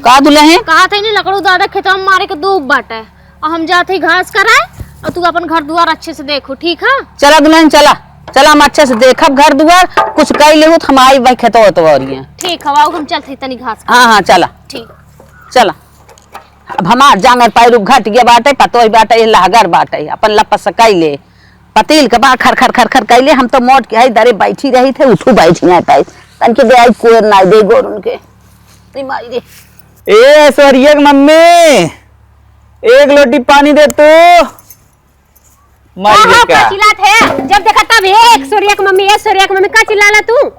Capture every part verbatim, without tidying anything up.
का दुलहिन? कहा थे नी, लकड़ू दादा खेतवा में मारे के दूब बाटे, और हम जात हई घास कराए, और तू अपन घर दुआर अच्छे से देखो, ठीक है? चला दुलहिन, चला, चला, हम अच्छे से देखब घर दुआर, कुछ कइ लेहू त हम आई भाई खेतवा तो और ये। ठीक है, आओ, हम चलत हई तनी घास। हाँ, हाँ, चला। ठीक। चला। अब हमार जांगर पैर घट गया बाटे, पतोही बाटे, ये लहगर बाटे, अपन लपस कइ ले। पतील के बा खर खर खर खर कइ ले, हम तो मोट के हई दरे बैठी रही थे, उठू बैठी नाहीं पाई। तनके दे आई कोर नाहीं दे गोरुन के। रे माई रे। ए ऐश्वर्या के मम्मी, एक लोटी पानी दे तू। मर हाँ, गई हाँ, का? का चिल्लात है? जब देखा तब, "ए, ऐश्वर्या के मम्मी, ऐश्वर्या के मम्मी," का चिल्लाला तू?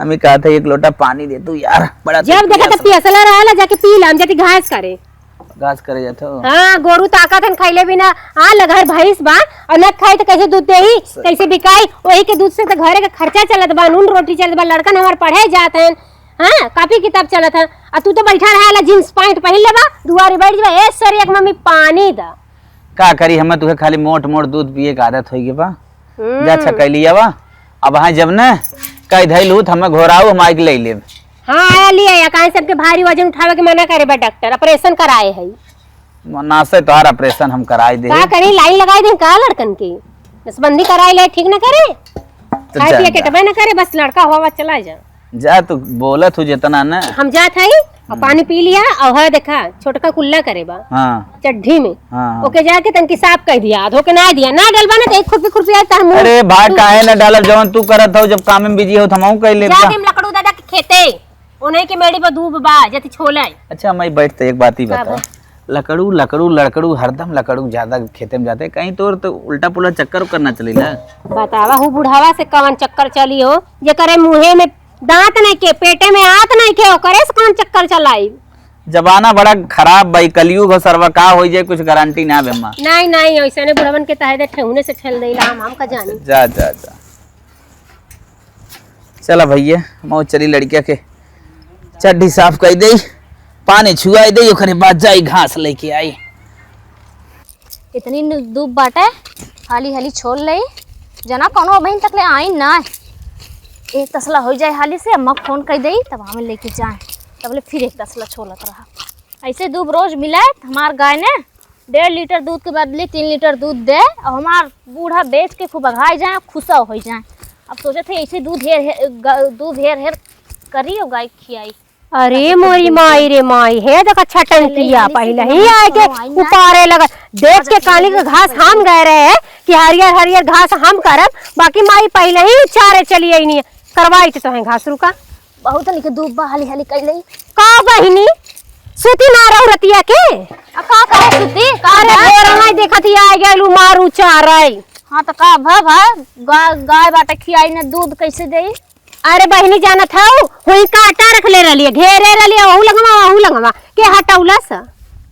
हम ही कहत है, "एक लोटा पानी दे तू यार, बड़ा जब देखा तब पियासला रहेला, जाके पी ला, हम जाती घास करे।" घास करे जात हो? हाँ, गोरू ताकत हन खइले बिना, हाँ, लगहर भैंस बा, और न खाई तो कैसे दूध देही, सही। कैसे बिकाई? वही के दूध से तो घरे के खर्चा चलत बा, नून रोटी चलत बा, लड़कन हमार पढ़े जात हन, हाँ, कापी किताब चलत है, आ तू तो बैठा रहेला, जींस पैंट पहिन लेबा, दुआरी बैठ जबा, "ए, ऐश्वर्या के मम्मी, पानी दा।" का करी, हमें तुहे खाली मोट मोट दूध पिए के आदत होइ गई बा। हम्म। जा छकैलिया बा। अब हाँ जब न कह धैल हूँ, त हमें घोराऊ, हम आइके ले लेब। हाँ, आया लिया या, काहे सबके भारी वजन उठावे के मना करे बा डॉक्टर, ऑपरेशन कराए है। मनासे तोहार ऑपरेशन हम कराई दे। का करी, लाइन लगाई दे का लड़कन की? नसबंदी कराई ले, ठीक न करे? तो खाए जा, पिए के जा। टबे न करे, बस लड़का हुआ चला जा। जा, तू बोलत हूँ जितना न। हम जात हई, और हम्म। पानी पी लिया, और है देखा, छोटका कुल्ला करे बा। हाँ। चड्ढी में। हाँ, हाँ। ओके जाके तनकी साफ कइ दिया, धो के ना दिया, ना डलबा ना तो एक खुरपी खुरपी आई तार मुंह। अरे भाई, तू काहे ना डालब, जवन तू करत हो, जब काम में बिजी हो, त हमहू कइ लेब जा जा। हम लकड़ू दादा के खेते, ओनही के मेड़ी पर दूब बा, जति छोले। अच्छा, मैं बैठ त एक बात ही का बता। बा? लकड़ू, लकड़ू, लड़कड़ू, हरदम लकड़ू ज्यादा खेते में जाते, कहीं तोर तो उल्टा पुल्टा चक्कर उक्कर ना चली ना। बतावा, हु बुढ़ावा से कवन चक्कर चली हो, जेकरे मुँहे में दांत नइखे, पेटे में आत नइखे, ओकरे से कौन चक्कर चलाई? जमाना बड़ा खराब बा, ई कलयुग हो सरवा, का होइ जाए, कुछ गारंटी ना बे माँ। नहीं, नहीं, ऐसे ने बुढ़वन के तहे दे ठेहुने से ठेल देला हम, हम का जानी। जा, जा, जा। चला भैया, हम चली लड़किया के चड्ढी साफ कइ देई, पानी छुआई देई, ओकरे बाद जाई घास लेके आई। इतनी न-, दूब बाटे, हाली हाली छोल लेई। जना कौनो अबहिन तक ले आई ना। एक तसला होइ जाए हाली से, अम्मा फोन कइ देई, तब हमें लेके जाए। तब ले फिर एक तसला छोलत रहा। ऐसे दूब रोज मिले, त हमार गाय ने डेढ़ लीटर दूध के बदले तीन लीटर दूध दे, और हमार बूढ़ा बेच के खूब अघाई जाए, खुशा होइ जाए। अब सोचत है, ऐसे दूध हेर, हेर, ग-, दूब हेर, हेर करी और गाय खियाई। अरे मोरी माई रे माई, हे देख अच्छा टंकिया, पहिले ही आए के उपारे लगा। देख के काली के घास हम गए रहे कि हरियर हरियर घास हम करब, बाकी माई पहिले ही चारे चली आईनी, करवाई तो तोहे घास रुका। बहुत निके दूब बा, हाली हाली कइले। का बहिनी, सुती ना रहू रतिया के? आ का करे सुती? का अरे बा? गोरवा देखत ही आ गइलू मारू चारे। हाँ तो का भा, भा, गा-, गाय बाटे खियाई न दूध कैसे देई? अरे बहिनी, जानत हऊ, हुई काटा रख ले रहलिए, घेरे रहलिए, ओहू लंगवा, ओहू लंगवा, के हटौलस?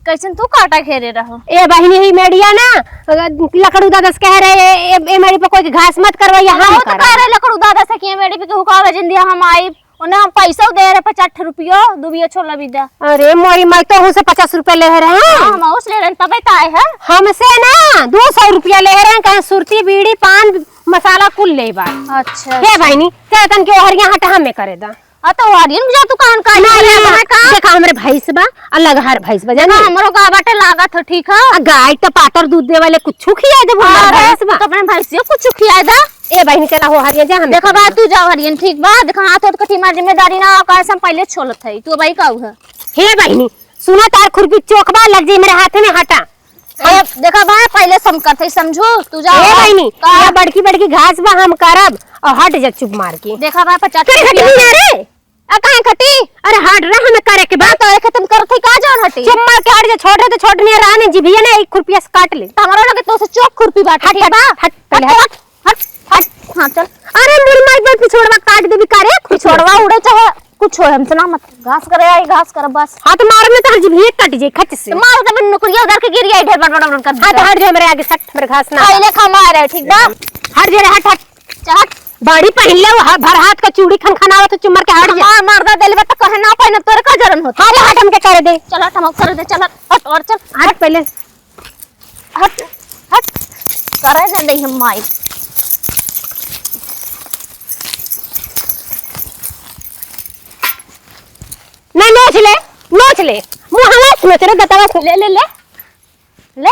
कैसन तू काटा घेरे रहो? ए बहिनी, ही मेड़िया ना, लकड़ू दादा से कह रहे, ए, ए, ए मेड़ी पे कोई के घास मत करवाइए, हम हम तो करब। कह रहे लकड़ू दादा से कि ए मेड़ी पे केहू का वजन दिया, हम आई, उन्हें हम पैसा दे रहे, पचास रुपयो, दुबिया छोला भी दे। अरे मोरी माई, तोहू से पचास रुपया ले रहे हैं? हाँ, हम उस ले रहे हैं, तबे तो आए हैं। हमसे ना, दो सौ रुपया ले रहे हैं, कहें सुरती, बीड़ी, पान, मसाला कुल लेबा। अच्छा, हे अच्छा। बहिनी, चल तनके ओहरिया हटा हमें करे दा। आ तो ओहरियन में जा तू कान काहे ना, ना, ना, ना, का? देखा हमरे भैंस बा, अलग हर भैंस बा, जानी? देखा हमरो गाय बाटे लागत हो, ठीक है? आ गाय तो पातर दूध दे वाले कुछ खिया दे, अरे, भैंस बा। तो अपने भैंसियो कुछ खिया दा। ए बहिनी चला हो हरिया जा हम। देखा बा तू जा हरियन, ठीक बा? देखा हाथ होत कठी मार जिम्मेदारी ना, काहे से हम पहले छोलत है, तू भाई का है? हे बहिनी, सुना तार खुरपी चोख बा, लग जाई मेरे हाथे में, हटा। अब देखा बा, पहले से हम करते ही समझू, तू जा। ए बहिनी, का? या बड़की बड़की घास बा, हम करब, और हट जा चुप मार के। देखा बा, पचास करे रुपया। खटी ना रे, आ काहे खटी? अरे हट रे, हमें करे के बा। तो एक तुम करते ही का जान हटी? चुप मार के हट जा, छोट रहे तो छोट नहीं रहा, नहीं जीभिया ना एक खुरपिया से काट ले। तो हमारा लगे तो से चोक खुरपी बाटे, हट, ठीक हट, बा? हट, पहले हट, हट। हट, हट, हाँ, चल। अरे, मुड़ी मार के पिछोड़वा काट देबी का रे? पिछोड़वा उड़े चाहे कुछ हो, हमसे ना मत। घास करे आई, घास कर बस। हाथ मार में तो हर जीभिए कट जाई, खच से। तो मार के मन नुकुरिया उधर के गिर आई, ढेर बड़ बड़ बड़ कर हाथ दिया। हट जो हमरे आगे से हट, हमरे घास ना। पहले खा मार है, ठीक बा? हट जे रे, हट, हट। चल, हट। बाड़ी पहन ले, वो ह-, भर हाथ का चूड़ी खनखनावत हो, चुमर के हट जे। मार, मार दे, देले बा तो कहे ना पहनब, तोरे का जरन होत? अरे हट, हमके करे दे। चल, हट, हम करे दे, चल, हट, हट, और चल। हट पहले। हट, हट। करे दे ले हम माई। नहीं, नहीं, उछले। नोच ले, मुँह हवा से नोच रे, दतवा से, ले, ले, ले, ले।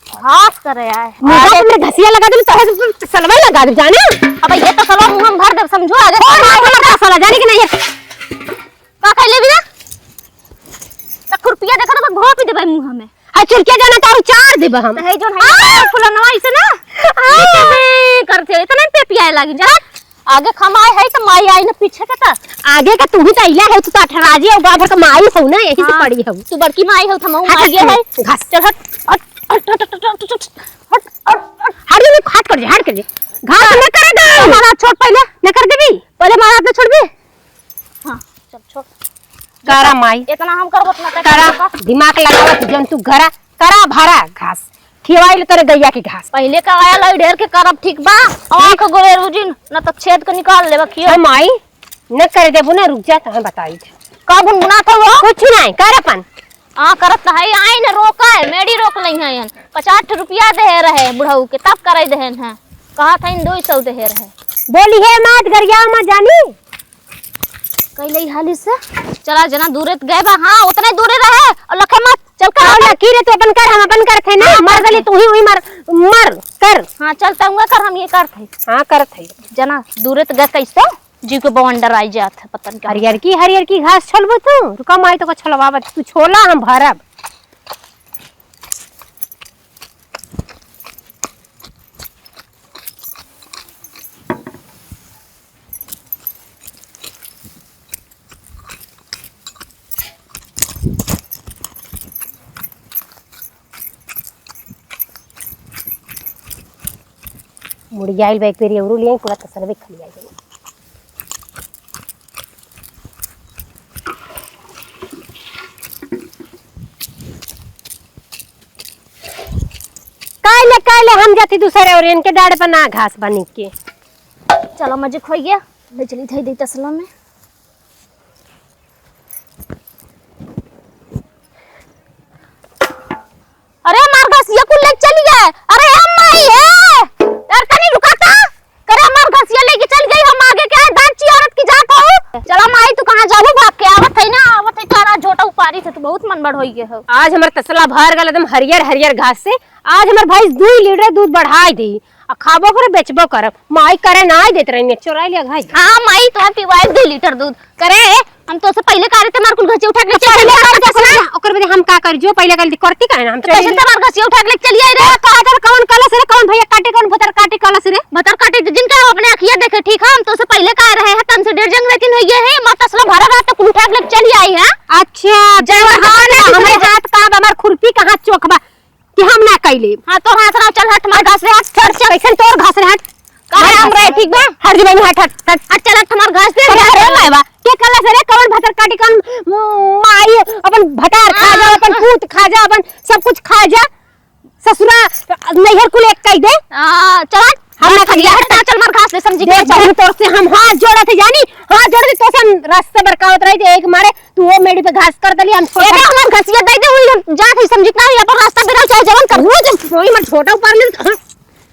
घास करे आए। मुँह पे मेरे घसिया लगा दे, तोहे से सलवाई लगा दे, जाने? अब ये तो सलवा मुँह में भर दे, समझो, आगे और मार, मार, मार, सला, जाने कि नहीं? का कइले बिना? त खुरपिया देखा तो घोप देबे मुँह में। आ चुरकिया जाना तारू चार देबे हम। त है जोन है, आ! फुलनवा ऐसे ना। आ! ऐसे करते, इतना पे पियाए लागी, जा। आगे क हम आए है त माई आई न पीछे क त। आगे क तू ही त अइला है, तू त अठराजी हो, गाँव भर क माई हो ना, यही से हाँ। पड़ी हो। तू बड़की माई हो, त हम हट, माई हट, है। घास। चल हट, हट, हट। हट, हट, हट। हट, हट, हट कर जा, हट कर जा। घास न करे दे। हमारा छोड़ पहले। न कर देबी। पहले हमारा हाथ न छोड़बी। हाँ, चल छोड़। करा माई। इतना हम करबो, उतना तक करा, करबो। दिमाग लगावत जन तू घरा, करा भरा घास। खियाइल तोरे गइया के घास। पहले का आया लाई ढेर के करब, ठीक बा? आँख गोरे रुजिन, न त छेद के निकाल लेबा खियो। हम आई, न करे देबो ना, रुक जा, तहन बताई। का गुनगुनात हो? कुछ नहीं, कर अपन। हाँ, करत त है, आई न रोका है, मेड़ी रोक लई है। पचास रुपया दे रहे बुढ़ऊ के, तब करे देहन है। कहा था इन दो सौ दे रहे। बोली है मत, गरिया मत जानी। कइले हाली से चला जना दूरे त गए बा। हाँ, उतने दूरे रहे और लखे मत। चल कर और अपन। लकी रे, तू अपन कर, हम अपन कर थे ना। हाँ, मर कर गली थे। तू ही, वही मर, मर कर। हाँ, चल तंगा कर, हम ये कर थे। हाँ, कर थे। जना दूरे त गए कैसे जीव के बवंडर आई जात है, पता नहीं क्या हरियर होता है। की, हरियर की घास छलबू तू। रुका माई तो को छलवावत, तू छोला हम भरब। मुड़ियाइल बा, एक पेरी औरू लियाई, पूरा तसलबे खलिया जाई। काहे ले, काहे ले हम जाती दूसरे और इनके डाड़ पर ना घास बनी के। चलो मजे खोइए, ले चली धई दे तसला में। अरे हमार घसिया कुल लेके चली गए। अरे अम्मा ई है। यार तनी रुका ता। करे हमार घसिया लेके चल गई, हम आगे के दांत चियारत की जात हो। चला माई तू कहाँ जाबू भाग के, आवत है ना, आवत है तारा झोटा उपारी से, तू बहुत मन बढ़ होई गए हो। आज हमार तसला भर गल एकदम हरियर हरियर घास से। आज हमार भैंस दुई लीटर दूध बढ़ाई दी। आ खाबो करे, बेचबो करब। माई करे नाई देत रही, चोराई लिया घाई। हाँ, माई, तोहार पिवाई दू लीटर दूध। करे, हम तोसे पहिले कहा रहे, हमार कुल घसिया उठा के तो चल पहिले गया। कर दे, सुना, ओकर बदे हम का करी, जो पहिले कर दी, करती काहे ना हम तो चली कैसे गई। तोहार घसिया उठा के लेके चली आई रे? कहा था, कौन कलस रे, कौन भैया काटे, कौन भतर काटे कलस रे? भतर काटे, जिनका हम अपने अखिया देखे, ठीक है, हम तोसे पहिले कहा रहे हैं, तन से डेढ़ जंग लेकिन होइए है, माँ तसला भरा रात तक उठा के लेके चली आई है। अच्छा, जय जय हो, हो, हमरे हाथ का बा, हमार खुरपी कहाँ चोख बा? कि हम ना कइले। हाँ, तोर हाथ रहा, चल हट, हमार घास रे हट, छोड़, चल। कैसन तोर घास रे हट? काहे हम रहे, ठीक बा? हट जी बहनी, हट, हट, हट। हट, चल हट, हमार घास दे। अरे, अरे, माय बा, के कलस रे, कवन भतर काटी, कवन माई, अपन भतार खा जा, हाँ, अपन हाँ। पूत खा जा, अपन सब कुछ खा जा। ससुरा, नैहर कुल एक कई दे। हाँ, चल हट। हम ना खइया, हट, ना, चल, मार घास ले, समझी दे, के, चल। बहू, तोर से हम हाथ जोड़त है, जानी? हाथ जोड़त है, तोर से हम रास्ता बरकावत रही, दे, एक मारे, तू वो मेड़ी पे घास कर देली, हम छोटा ए, हमार घसिया दे दे, हुई, हम जात है, समझी ना, यहाँ पर रास्ता बेरा, चाहे जवन कर। वो जब कोई मत छोटा ऊपर ले, हाँ।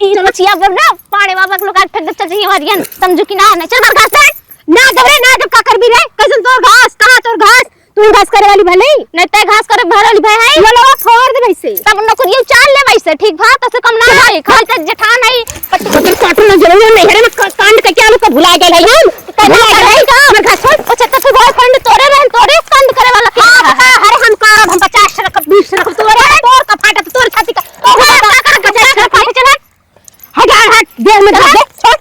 ई चलो। मछिया पर ना, पाड़े बाबा के लोग आज फेंक दे, चल, चाहिए, हमारी, समझू कि ना, नहीं, चल, मार घास दे। ना जब रे, ना जब का करबी रे, कैसन तोर घास, कहाँ तोर घास? तू घास करे वाली भले? नहीं, तै घास करे वाली भाई है? ये लोग फोड़ दे वैसे। तब नौकरियों चाल ले वैसे, ठीक भा? तो से कम ना है, खाली ते जेठान है, पट्टी। बदल काटू ना जरूर नहीं है, मैं क-, कांड के क्या लोग का भुला गए है हम? तो भुला गए है का? हमर घास छोड़। अच्छा, तो फिर boyfriend तोरे रहन, तोरे कांड करे वाला के हाँ, था? बता, अरे हम का, हम पचास रख, बीस रख, तोरे, तोर का फाटत, तोर छाती का, तोर का फाटत, पचास रख, फाटत, चला। हट, हट, हट, देर में चला। घास दे, छोड़।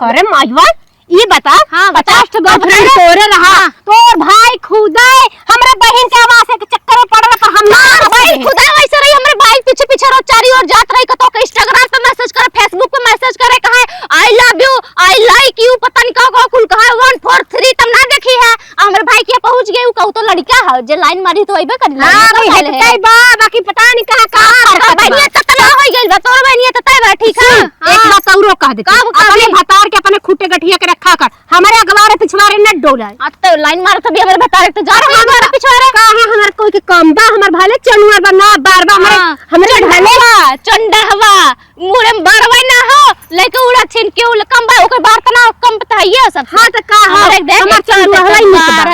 करे माईवा, ई बता, हाँ, बता। पचास ठो अब girlfriend बता। तोरे रहा, हाँ। तोर भाई खुदे हमरे बहिन के आवास के चक्कर में पड़ल, पर हम ना हाँ, बहिन खुदा वैसे रही, हमरे भाई पीछे पीछे रोज चारी ओर जात रही, कतो के Instagram पे message करे, Facebook पे message करे, कहे, "I love you, I like you," पता नहीं का का कुल कहे, one four three, तब ना देखी है। आ हमरे भाई के पहुंच गए, उ कहू तो लड़का है, जे line मारी तो अइबे करी, हाँ, लड़का भाई, वाले है तो है। तय बा, बाकी पता नहीं कहाँ, कहाँ हाँ, अटकत बा। बहनिया तो तबाह हो गइल बा, तोर बहनिया तो तय बा, ठीक है? सुन, एक हाँ। बात औरो कह देती। का, का अपने भाई? भतार के अपने खूंटे गठिया के रखा कर, हमारे अगवारे पिछवारे न डोलाए। आज तो line मारत भी हमारे भतार के तो जा अरे रहे हैं हमारे पिछवारे। का है, हमारे कोई के कम बा, हमारे भाले चनुआ बा, ना बार बा, हमारे, हाँ, हमारे चंडहवा, भले चंडहवा। मुड़े में बारवे ना हो, लेके उड़ा छिन के उल कम बा, ओकर बार तना कम त हइये सब। हाँ, त का हो? हमारे देख, हमार एक साथ चंदुआ हवाई एकदम निक बा। बार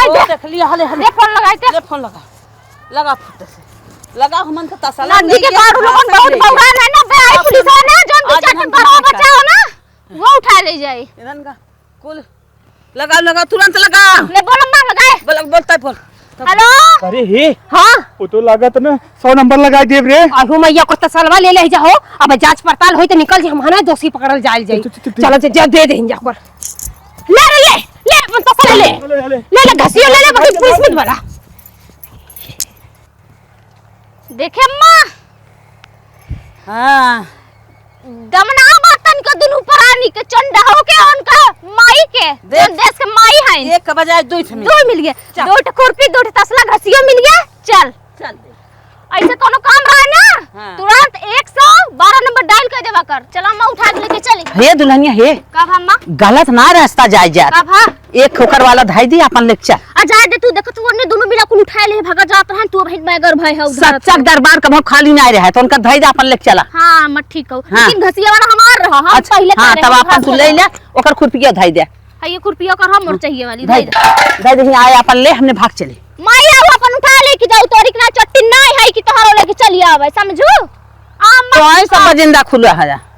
देख लिया, हले, हले। ले फोन लगाई ते। ले फोन लगा। लगा फुट से। लगा हमन के तसला नदी के ले, गाड़ू लोगन बहुत बौरा रहे ना, बे आई पुलिस है ना, जौन दू आज चार हम बरवा बचाओ ना, वो उठा ले जाए। इधन का कुल लगाओ, लगाओ, तुरंत लगाओ। ले बोल अम्मा, लगाए। बोल, बोल, तय बोल। हेलो। अरे हे। हाँ। वो तो लागत ना सौ नंबर लगाई देब रे। अहो मैया को तसलवा ले ले जाओ, अब जांच पड़ताल होई तो निकल जी, हम हना दोषी पकड़ल जाइल जाई। चल, चल, चल, चल। चलो, चल, जा दे दे जा कर। ले रे, ले, ले अपन तसला ले। ले, ले, ले। ले, ले, घसियो ले, ले, बाकी पुलिस मत वाला। देखे अम्मा। हाँ। दमना बा तनिको दुनू परानी के, चंडहू के, उनका माई के, देख। जौन देश के माई है। एक के बजाय दो ठे मिल दुई मिल गए। चल। दो ठे खुरपी, दो ठे तसला, घसियो मिल गया। चल। चल दे। ऐसे कोनो काम रहे ना, हाँ। तुरंत एक सौ बारह नंबर डायल कर देवा कर। चला अम्मा उठा के लेके चली। हे दुल्हनिया हे। का भा अम्मा? गलत ना रास्ता जाए जात। का भा? एक ठोकर वाला धाई दी अपन लेके चल। आ जाए दे तू, देख तू ओने दुनू मिला कुल उठाए ले भगा जात रहन, तू अबहिन बैगर भय है उधर। सच्चा के दरबार कभो खाली ना रहे, तो उनका धाई दे अपन लेके चला। हाँ, अम्मा ठीक हो। हाँ। लेकिन घसिया वाला हमार रहा, हम अच्छा, पहले हाँ, तब अपन तू ले ले, ओकर खुरपिया धाई दे। हाँ, ये खुरपिया कर हम और चाहिए वाली धाई धाई दे। दे। धाई दे, आए अपन ले, हमने भाग चली। माई आओ अपन उठा ले कि जाऊ, तोरी के ना चट्टी ना है कि तोहरो लेके चली आवे, समझू? आ, अम्मा, तो आई सब हाँ। जिंदा खुला है।